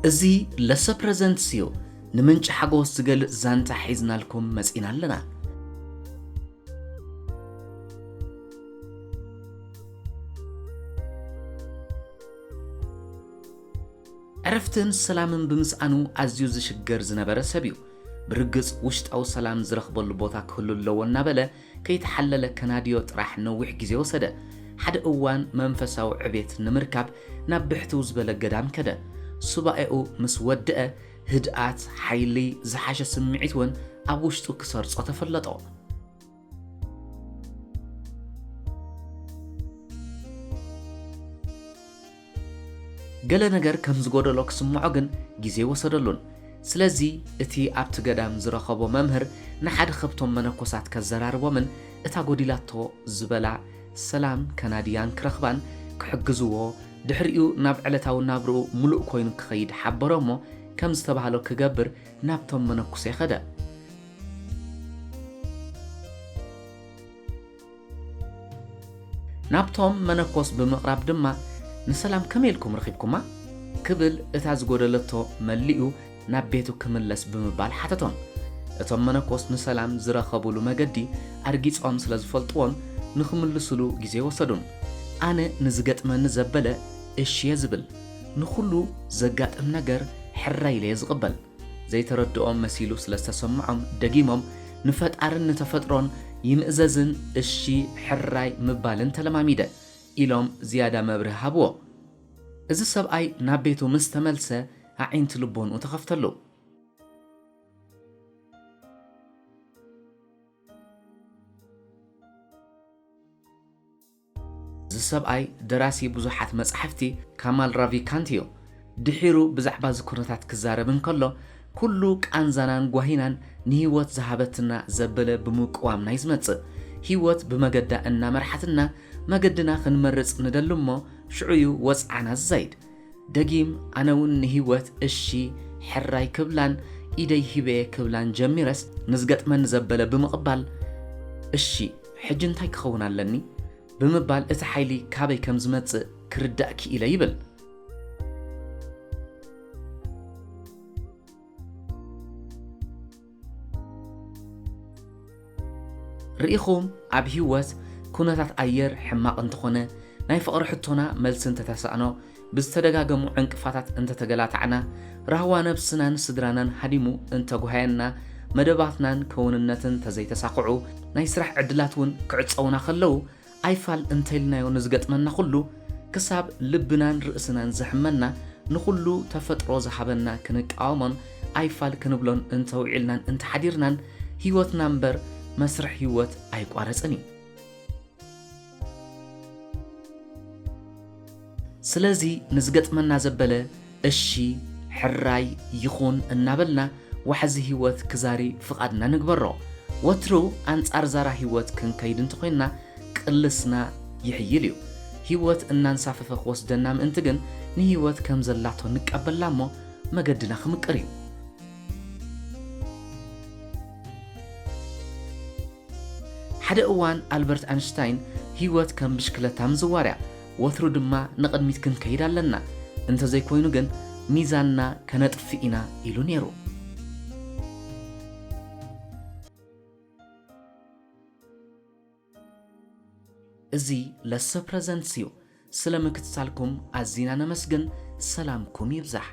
እዚ ለሰ ፕረዘንትስ እዩ። ንምንጪ ሓጎስ ዝገልጽ ዛንታ ሒዝናልኩም መጺና ኣለና። ዕረፍትን ሰላምን ብምስኣኑ ኣዝዩ ዝሽገር ዝነበረ ሰብ እዩ። ብርግጽ ውሽጣዊ ሰላም ዝረኽበሉ ቦታ ክህሉ ኣለዎ እናበለ ከይተሓለለ ከናድዮ ጥራሕ ነዊሕ ግዜ ወሰደ። ሓደ እዋን መንፈሳዊ ዕቤት ንምርካብ ናብ ብሕትው ዝበለ ገዳም ከደ። ሱባኤኡ ምስ ወድአ ህድኣት፣ ሓይሊ፣ ዝሓሸ ስምዒት እውን ኣብ ውሽጡ ክሰርጾ ተፈለጦ። ገለ ነገር ከም ዝጎደሎ ክስምዖ ግን ግዜ ወሰደሉን። ስለዚ እቲ ኣብቲ ገዳም ዝረኸቦ መምህር ንሓደ ከብቶም መነኮሳት ከዘራርቦምን እታ ጎዲላቶ ዝበላ ሰላም ከናድያን ክረኽባን ክሕግዝዎ፣ ድሕሪኡ ናብ ዕለታዊ ናብርኡ ምሉእ ኮይኑ ክኸይድ ሓበሮ እሞ ከም ዝተባህሎ ክገብር ናብቶም መነኩሴ ኸደ። ናብቶም መነኮስ ብምቕራብ ድማ "ንሰላም ከመይ ኢልኩም ረኺብኩማ?" ክብል እታ ዝጎደለቶ መሊኡ ናብ ቤቱ ክምለስ ብምባል ሓተቶም። እቶም መነኮስ ንሰላም ዝረኸቡሉ መገዲ ኣርጊጾም ስለ ዝፈልጥዎን ንኽምልሱሉ ግዜ ወሰዱን። ኣነ ንዝገጥመኒ ዘበለ እሺ እየ ዝብል። ንኹሉ ዘጋጥም ነገር ሕራይ ኢለ እየ ዝቕበል። ዘይተረድኦም መሲሉ ስለ ዝተሰምዖም ደጊሞም ንፈጣርን ንተፈጥሮን ይምእዘዝን እሺ ሕራይ ምባልን ተለማሚደ ኢሎም ዝያዳ መብርሂ ሃብዎ። እዚ ሰብኣይ ናብ ቤቱ ምስ ተመልሰ ኣዒንቲ ልቦንኡ ተኸፍተሉ። እዚ ሰብኣይ ደራሲ ብዙሓት መጻሕፍቲ ካማል ራቪካንት እዩ። ድሒሩ ብዛዕባ እዚ ኩነታት ክዛረብ እንከሎ፣ "ኩሉ ቃንዛናን ጓሂናን ንህይወት ዝሃበትና ዘበለ ብምቅዋምና እዩ ዝመጽእ። ህይወት ብመገዳ እናመርሓትና መገድና ክንመርጽ ንደሊ እሞ ሽዑ እዩ ወጽዓና ዝዛይድ። ደጊም ኣነ እውን ንህይወት እሺ ሕራይ ክብላን ኢደይ ሂበየ ክብላን ጀሚረስ ንዝገጥመኒ ዘበለ ብምቕባል እሺ ሕጂ እንታይ ክኸውን ኣለኒ?" ብምባል እቲ ሓይሊ ካበይ ከም ዝመጽእ ክርዳእ ክኢለ ይብል። ርኢኹም ኣብ ህይወት ኩነታት ኣየር ሕማቕ እንተኾነ፣ ናይ ፍቕሪ ሕቶና መልሲ እንተተሳእኖ፣ ብዝተደጋገሙ ዕንቅፋታት እንተተገላታዕና፣ ራህዋ ነብስናን ስድራናን ሃዲሙ እንተጓሃየና፣ መደባትናን ከውንነትን እንተዘይተሳኽዑ፣ ናይ ስራሕ ዕድላት እውን ክዕጸዉና ከለዉ፣ ኣይፋል እንተኢልናዮ ንዝገጥመና ኩሉ፣ ክሳብ ልብናን ርእስናን ዘሕመና፣ ንኹሉ ተፈጥሮ ዝሃበና ክንቃወሞን ኣይፋል ክንብሎን እንተውዒልናን እንተሓዲርናን፣ ህይወትና እምበር መስርሕ ህይወት ኣይቋረጽን እዩ። ስለዚ ንዝገጥመና ዘበለ እሺ፣ ሕራይ፣ ይኹን እናበልና ዋሕዚ ህይወት ክዛሪ ፍቓድና ንግበሮ። ወትሩ ኣንጻር ዛራ ህይወት ክንከይድ እንተኾይንና ቅልስና ይሕይል እዩ። ህይወት እናንሳፈፈ ክወስደና ምእንቲ ግን ንህይወት ከም ዘላቶ ንቀበላ እሞ መገድና ክምቅር እዩ። ሓደ እዋን ኣልበርት ኣንሽታይን ህይወት ከም ብሽክለታ ምዝዋር እያ፣ ወትሩ ድማ ንቕድሚት ክንከይድ ኣለና፣ እንተዘይኮይኑ ግን ሚዛንና ከነጥፍእ ኢና ኢሉ ነይሩ። እዚ ለሰ ፕረዘንትስ እዩ። ስለ ምክትታልኩም ኣዚና ነመስግን። ሰላምኩም ይብዛሕ።